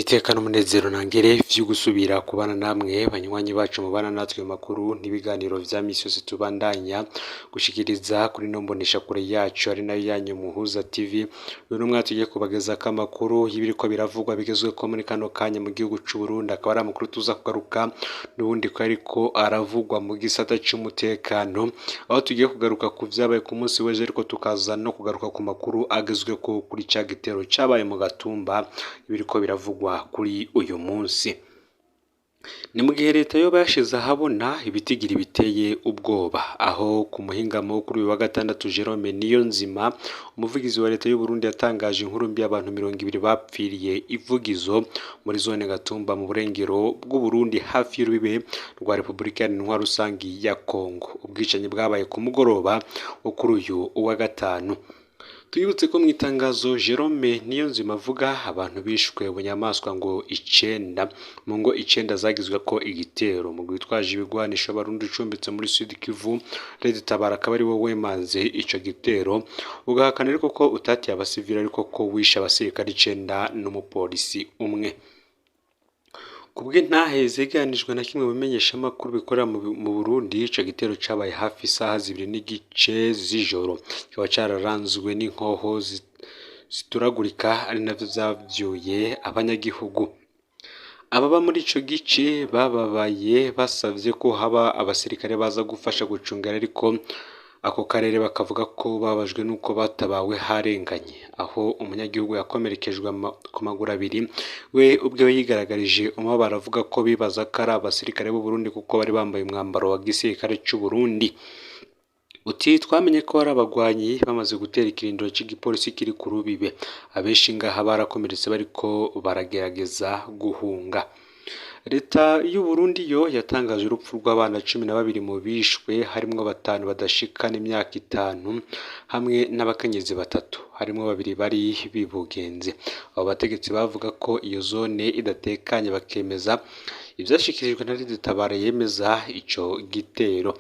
Iteka n'umunezero ntangere vyo gusubira kubana namwe banywanyi bacu mubana natwe mu makuru n'ibiganiro vya misi yose tubandanya gushikiriza kuri ino mboneshakure yacu ari nayo yanyu Muhuza TV. Uyu n'umwanya tugiye kubagezako amakuru y'ibiriko biravugwa bigezweko muri kano kanya mu gihugu c'u Burundi, akaba ari amakuru tuza kugaruka n'ubundi ko ariko aravugwa mu gisata c'umutekano, aho tugiye kugaruka ku vyabaye ku munsi w'ejo, ariko tukaza no kugaruka ku makuru agezweko kuri ca gitero cabaye mu Gatumba, ibiriko biravugwa kuri uyu munsi. Ni mu gihe leta yoba yashize ahabona ibitigiri biteye ubwoba, aho ku muhingamo kuri uyu wa gatandatu Jerome Niyonzima, umuvugizi wa leta y'u Burundi, yatangaje inkuru mbi y'abantu 20 bapfiriye ivugizo muri zone Gatumba mu burengero bw'u Burundi hafi y'urubibe rwa Repubulika Iharanira Intwaro Rusangi ya Kongo. Ubwicanyi bwabaye ku mugoroba wo kuri uyu wa gatanu. Twibutse ko mu itangazo Jerome Niyonzima avuga abantu bishwe bunyamaswa ngo icenda mu ngo 9 zagizwe ko igitero mu witwaje ibigwanisho Abarundi ucumbitse muri Sud Kivu, Red Tabara akaba ari wo wemanze ico gitero, ugahakana ariko ko utatiye abasivili ariko ko wishe abasirikare 9 n'umupolisi umwe. Kubw'intahe zegeranijwe na kimwe mu bimenyeshamakuru bikorera mu Burundi, ico gitero cabaye hafi isaha 2:30 z'ijoro, kikaba cararanzwe n'inkoho zituragurika ari navyo vyavyuye abanyagihugu. Ababa muri ico gice bababaye basavye ko haba abasirikare baza gufasha gucungera, ariko ako karere bakavuga ko bababajwe n'uko batabawe harenganye, aho umunyagihugu yakomerekejwe ku maguru abiri, we ubwe yigaragarije umubabaro avuga ko bibaza ko ari abasirikare b'u Burundi kuko bari bambaye umwambaro wa gisirikare c'u Burundi. Uti twamenye ko ari abagwanyi bamaze gutera ikirindiro c'igipolisi kiri ku rubibe, abenshi ngaha barakomeretse bariko baragerageza guhunga. Leta y'u Burundi yo yatangaje urupfu rw'abana 12 mu bishwe, harimwo 5 badashikana imyaka 5 hamwe n'abakenyezi 3, harimwo 2 bari bibugenze. Abo bategetsi bavuga ko iyo zone idatekanye, bakemeza ivyashikirijwe na Red Tabara yemeza ico gitero.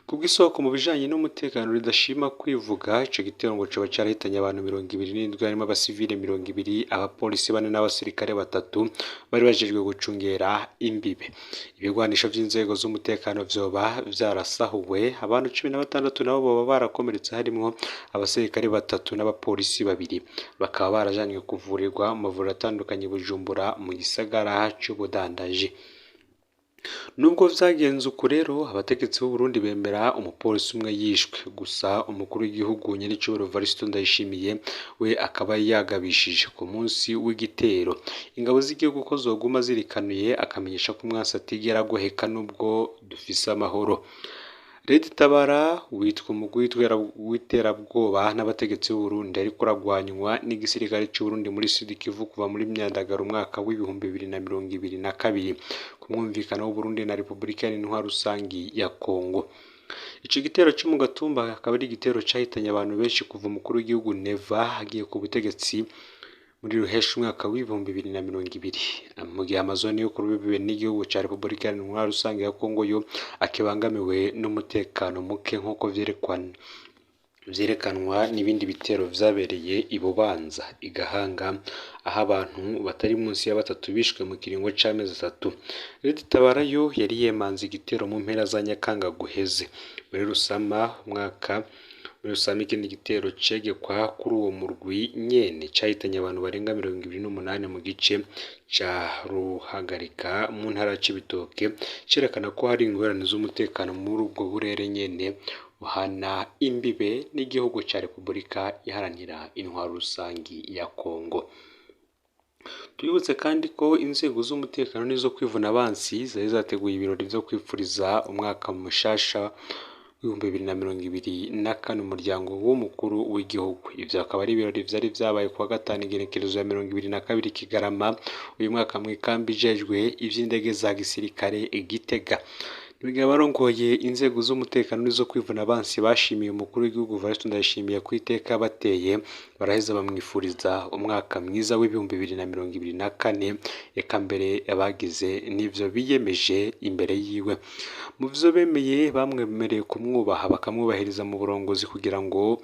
Kubw'isoko mu bijanye n'umutekano ridashima kwivuga, ico gitero ngo coba carahitanye abantu 27, harimwo abasivile 20, abapolisi 4 n'abasirikare 3 bari bajejwe gucungera imbibe. Ibigwanisho vy'inzego z'umutekano vyoba vyarasahuwe, abantu 16 nabo boba barakomeretse, harimwo abasirikare 3 n'abapolisi 2, bakaba barajanywe kuvurirwa mu mavuriro atandukanye i Bujumbura mu gisagara c'ubudandaji. Nubwo vyagenze uku rero, abategetsi b'u Burundi bemera umupolisi umwe yishwe, gusa umukuru w'igihugu nyenicubahiro Evariste Ndayishimiye we akaba yagabishije ku munsi w'igitero ingabo z'igihugu ko zoguma zirikanuye, akamenyesha ko umwansi atigera agoheka nubwo dufise amahoro. Red Tabara witwa umugwi w'iterabwoba n'abategetsi b'u Burundi, ariko uragwanywa n'igisirikare c'u Burundi muri Sud Kivu kuva muri Myandagaro umwaka w'2022 ku mwumvikano w'u Burundi na Repubulika Iharanira Intwaro Rusangi ya Kongo. Ico gitero co mu Gatumba akaba ari igitero cahitanye abantu benshi kuva umukuru w'igihugu Neva agiye ku butegetsi muri ruhesha umwaka w'2020, mu gihe amazone yo ku rubibe n'igihugu ca Repubulika Iharanira Intwaro Rusangi ya Kongo yo akibangamiwe n'umutekano muke, nk'uko vyerekanwa n'ibindi bitero vyabereye i Bubanza, i Gahanga, aho abantu batari munsi ya 3 bishwe mu kiringo c'amezi 3. Red Tabara yo yari yemanze igitero mu mpera za Nyakanga guheze. Muri Rusama umwaka muri Rusama ikindi gitero cegekwa kuri uwo murwi nyene cahitanye abantu barenga 28 mu gice ca Ruhagarika mu ntara ya Cibitoke, cerekana ko hari ingorane z'umutekano muri ubwo burere nyene buhana imbibe n'igihugu ca Repubulika Iharanira Intwaro Rusangi ya Kongo. Twibutse kandi ko inzego z'umutekano n'izo kwivuna abansi zari zateguye ibirori vyo kwipfuriza umwaka mushasha w'2024 umuryango w'umukuru w'igihugu. Ivyo akaba ari ibirori vyari vyabaye kuwa gatanu igenekerezo ya 22 Kigarama uyu mwaka mw'ikambi ijejwe ivy'indege za gisirikare i Gitega. Mu gihe abarongoye inzego z'umutekano n'izo kwivuna abansi bashimiye umukuru w'igihugu Evariste Ndayishimiye ku iteka bateye, baraheza bamwifuriza umwaka mwiza w'2024, eka mbere bagize n'ivyo biyemeje imbere yiwe. Mu vyo bemeye, bamwemereye kumwubaha bakamwubahiriza mu burongozi kugira ngo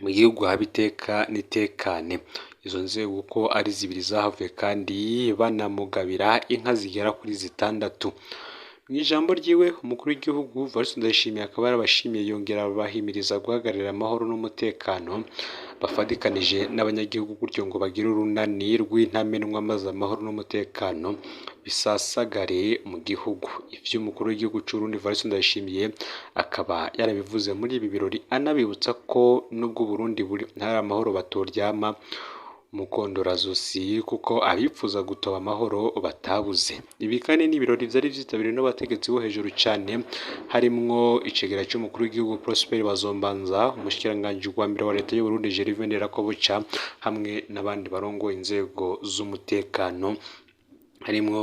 mu gihugu habe iteka n'itekane. Izo nzego uko ari zibiri zahavuye kandi banamugabira inka zigera kuri zitandatu. Mu ijambo ryiwe, umukuru w'igihugu Evariste Ndayishimiye akaba yarabashimiye, yongera abahimiriza guhagararira amahoro n'umutekano bafatikanije n'abanyagihugu, gutyo ngo bagire urunani rw'intamenwa maze amahoro n'umutekano bisasagare mu gihugu. Ivyo umukuru w'igihugu c'u Burundi Evariste Ndayishimiye akaba yarabivuze muri ibi birori, anabibutsa ko nubwo Burundi buri hari amahoro batoryama umukondorazosi kuko abifuza gutoba amahoro batabuze. Ibi kandi ni ibirori vyari vyitabiriwe n'abategetsi bo hejuru cane, harimwo icegera c'umukuru w'igihugu Prosper Bazombanza, umushikiranganji wa mbere wa leta y'u Burundi Gervais Nderakobuca, hamwe n'abandi barongoye inzego z'umutekano, harimwo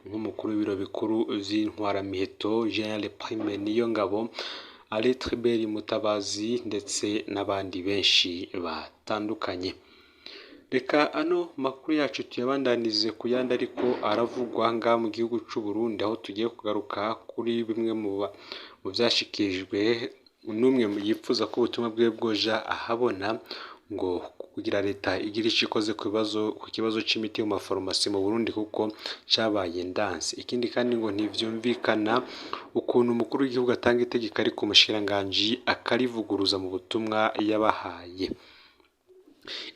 nk'umukuru w'ibiro bikuru vy'intwaramiheto General Prime Niyongabo, Alain Tribert Mutabazi, ndetse n'abandi benshi batandukanye. Reka ano makuru yacu tuyabandanize ku yandi ariko aravugwa ngaha mu gihugu c'u Burundi, aho tugiye kugaruka kuri bimwe mu vyashikirijwe n'umwe yifuza ko ubutumwa bwiwe bwoja ahabona, ngo kugira leta igira ico ikoze ku kibazo c'imiti mu mafarumasi mu Burundi kuko cabaye ndanse. Ikindi kandi ngo ntivyumvikana ukuntu umukuru w'igihugu atanga itegeko ariko umushikiranganji akarivuguruza mu butumwa yabahaye.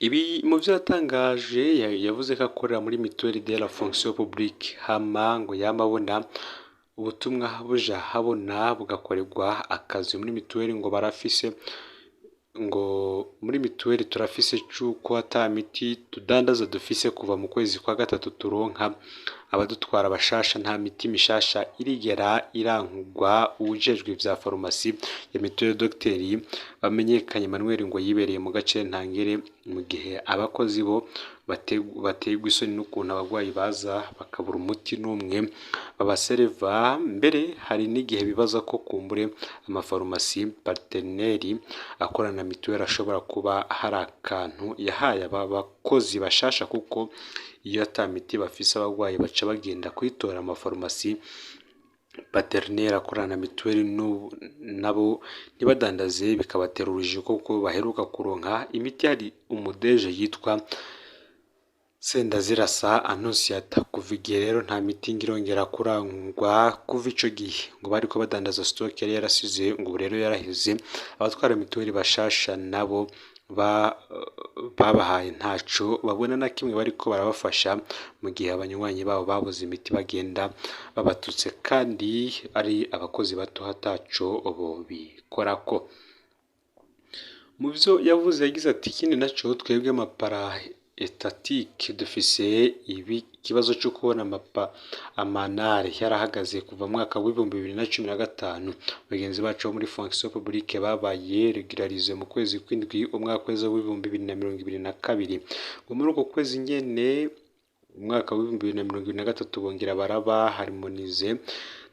Ibi mu vyo yatangaje, yavuze ko akorera muri Mutuelle de la Fonction Publique, hama ngo yama abona ubutumwa buja habona bugakorerwa akazi muri mituweli, ngo barafise, ngo muri mituweli turafise c'uko ata miti tudandaza dufise kuva mu kwezi kwa gatatu, turonka abadutwara bashasha, nta miti mishasha irigera irankugwa. Uwujejwe ivya farumasi ya mituweli Dogiteri Bamenyekanye Emmanuel ngo yibereye mu gace ntangere, mu gihe abakozi bo baterwa isoni n'ukuntu abagwayi baza bakabura umuti n'umwe babasereva. Mbere hari n'igihe bibaza ko kumbure amafarumasi parteneri akorana na mituweli ashobora kuba hari akantu yahaye aba bakozi bashasha, kuko iyo ata miti bafise abagwayi baca bagenda kuyitora amafarumasi paternel akorana na mituweli nabo ntibadandaze, bikabatera urujijo kuko baheruka kuronka imiti. Hari umudeje yitwa Sendazirasa Annonciata, kuva igihe rero nta miti irongera kurangwa kuva ico gihe, ngo bariko badandaza stock yari yarasize, ngo ubu rero yaraheze. Abatwara mituweli bashasha nabo babahaye ntaco babona na kimwe bariko barabafasha, mu gihe abanywanyi babo babuze imiti bagenda babatutse kandi ari abakozi bato ataco bobikorako. Mu vyo yavuze yagize ati: ikindi naco twebwe amapara etatike dufise ibi ikibazo co kubona amanare yarahagaze kuva mu mwaka w'2015. Bagenzi bacu bo muri fonction publique babaye régularisé mu kwezi kw'indwi umwaka weza w'2022, ngo muri uko kwezi nyene umwaka w'2023 bongera baraba harmonize,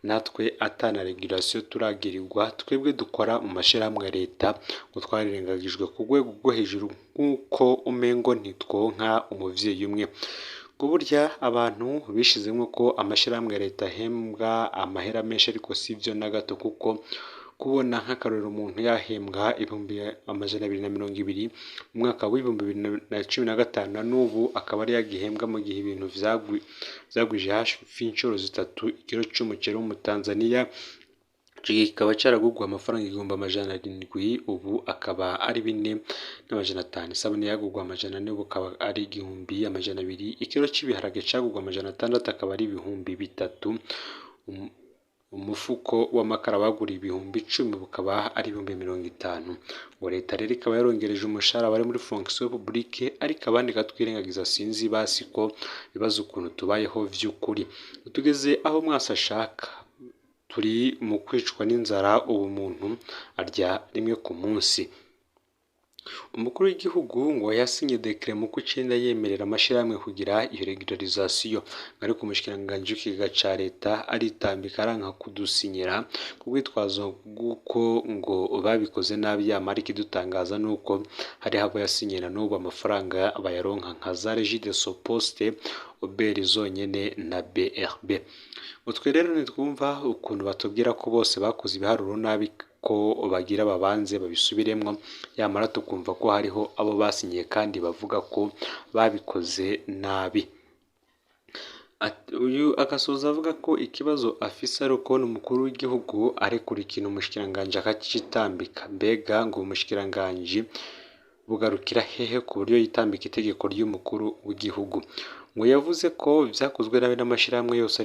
natwe atana regulation turagirirwa. Twebwe dukora mu mashirahamwe ya leta ngo twarirengagijwe ku rwego rwo hejuru, nk'uko umengo ntitwonka umuvyeyi umwe. Ngo burya abantu bishizemwo ko amashirahamwe ya leta ahembwa amahera menshi, ariko sivyo na gato, kuko kubona nk'akarorero umuntu yahembwa 220,000 mu mwaka w'2015 na n'ubu akaba ari yagihembwa, mu gihe ibintu vyagwije hafi incuro zitatu. Ikiro c'umuceri wo mu Tanzania ico gihe kikaba caragurwa amafaranga 700,000, ubu akaba ari 4,500. Isabune yagurwa 400, ubu akaba ari 1,200. Ikiro c'ibiharage cagurwa 600, akaba ari 3,000. Umufuko w'amakara bagura 10,000, bukaba ari 50,000. Ngo leta rero ikaba yarongereje umushahara abari muri fonction publique, ariko abandi ikatwirengagiza. Sinzi basi ko bibaza ukuntu tubayeho vy'ukuri. Tugeze aho mwese ashaka, turi mu kwicwa n'inzara, ubu umuntu arya rimwe ku munsi. Umukuru w'igihugu ngo yasinye décret mu kw'icenda yemerera amashirahamwe kugira iyo régularisation, ariko umushikiranganji w'ikigega ca leta aritambika aranka kudusinyira ku rwitwazo rw'uko ngo babikoze nabi. Yamara ikidutangaza nuko hariho abo yasinyiye na n'ubu amafaranga bayaronka, nka za Regideso, Poste, OBR zonyene na BRB. Ngo twe rero ntitwumva ukuntu batubwira ko bose bakoze ibiharuro nabi. ko bagira babanze babisubiremwo, yamara tukumva ko hariho abo basinyiye kandi bavuga ko babikoze nabi. Uyu agasoza avuga ko ikibazo afise ari ukubona umukuru w'igihugu arekura ikintu umushikiranganji akacitambika. Mbega ngo umushikiranganji bugarukira hehe ku buryo yitambika itegeko ry'umukuru w'igihugu? Ngo yavuze ko vyakozwe nabi n'amashirahamwe yose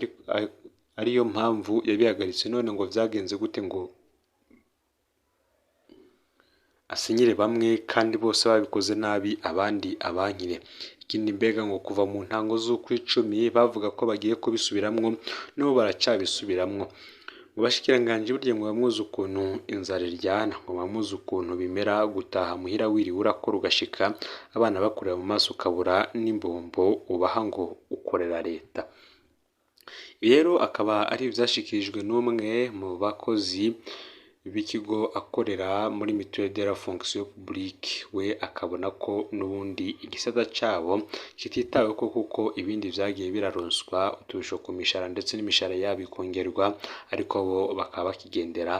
ariyo mpamvu yabihagaritse, none ngo vyagenze gute ngo asinyire bamwe kandi bose babikoze nabi abandi abankire? Ikindi mbega ngo kuva mu ntango z'ukwicumi bavuga ko bagiye kubisubiramwo, n'ubu baracabisubiramwo. Ngo bashikiranganji burya ngo bamuzi ukuntu inzara iryana, ngo bamuzi ukuntu bimera gutaha muhira wiriwe urakora ugashika abana bakureba mu maso ukabura n'imbombo ubaha ngo ukorera leta. Ibi rero akaba ari ivyashikirijwe n'umwe mu bakozi b'ikigo akorera muri Mutuelle de la Fonction Publique, we akabona ko n'ubundi igisata cabo kititaweho kuko ibindi vyagiye biraronswa uturusho ku mishahara ndetse n'imishahara yabo ikongerwa, ariko bo bakaba bakigendera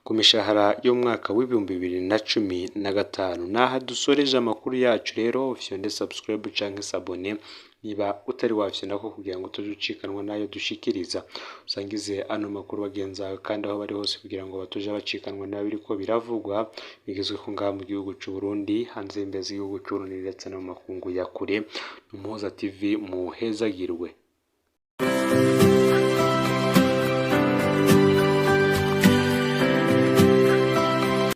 ku mishahara y'umwaka w'2015. Naha dusoreje amakuru yacu rero, ufyonde subscribe canke s'abonner niba utari wafyondako kugira ngo utaze ucikanwa n'ayo dushikiriza. Usangize ano makuru bagenzi bawe kandi aho bari hose kugira ngo batoje bacikanwa nayo biriko biravugwa bigezweho ngaha mu gihugu c'u Burundi, hanze y'imbibe z'igihugu c'u Burundi ndetse no mu makungu ya kure. Umuhoza TV, muhezagirwe.